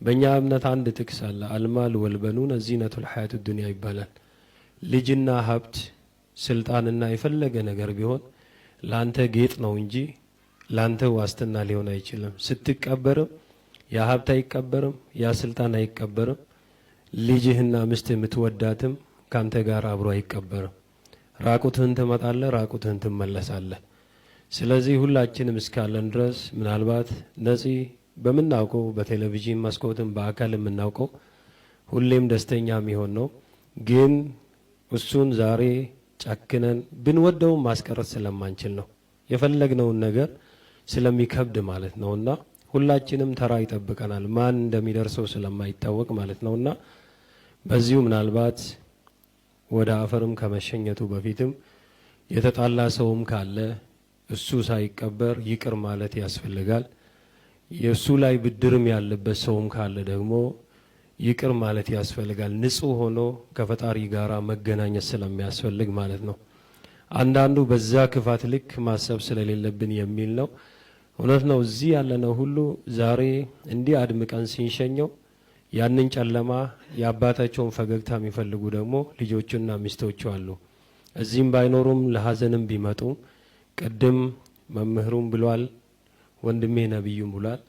በእኛ እምነት አንድ ጥቅስ አለ። المال والبنون زينة الحياة الدنيا ይባላል። ልጅና ሀብት ስልጣንና የፈለገ ነገር ቢሆን ላንተ ጌጥ ነው እንጂ ላንተ ዋስትና ሊሆን አይችልም። ስትቀበርም ያ ሀብት አይቀበርም፣ ያ ስልጣን አይቀበርም። ልጅህና ሚስት የምትወዳትም ካንተ ጋር አብሮ አይቀበርም። ራቁትህን ትመጣለህ፣ ራቁትህን ትመለሳለህ። ስለዚህ ሁላችንም እስካለን ድረስ ምናልባት ነፂ በምናውቀው በቴሌቪዥን መስኮትም በአካል የምናውቀው ሁሌም ደስተኛ የሚሆን ነው። ግን እሱን ዛሬ ጨክነን ብንወደውም ማስቀረት ስለማንችል ነው የፈለግነውን ነገር ስለሚከብድ ማለት ነውና ሁላችንም ተራ ይጠብቀናል። ማን እንደሚደርሰው ስለማይታወቅ ማለት ነውና በዚሁ ምናልባት ወደ አፈርም ከመሸኘቱ በፊትም የተጣላ ሰውም ካለ እሱ ሳይቀበር ይቅር ማለት ያስፈልጋል። የእሱ ላይ ብድርም ያለበት ሰውም ካለ ደግሞ ይቅር ማለት ያስፈልጋል። ንጹህ ሆኖ ከፈጣሪ ጋር መገናኘት ስለሚያስፈልግ ማለት ነው። አንዳንዱ በዛ ክፋት ልክ ማሰብ ስለሌለብን የሚል ነው። እውነት ነው። እዚህ ያለነው ሁሉ ዛሬ እንዲህ አድምቀን ሲንሸኘው ያንን ጨለማ የአባታቸውን ፈገግታ የሚፈልጉ ደግሞ ልጆቹና ሚስቶቹ አሉ። እዚህም ባይኖሩም ለሀዘንም ቢመጡ ቅድም መምህሩም ብሏል፣ ወንድሜ ነቢዩም ብሏል።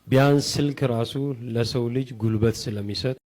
ቢያንስ ስልክ ራሱ ለሰው ልጅ ጉልበት ስለሚሰጥ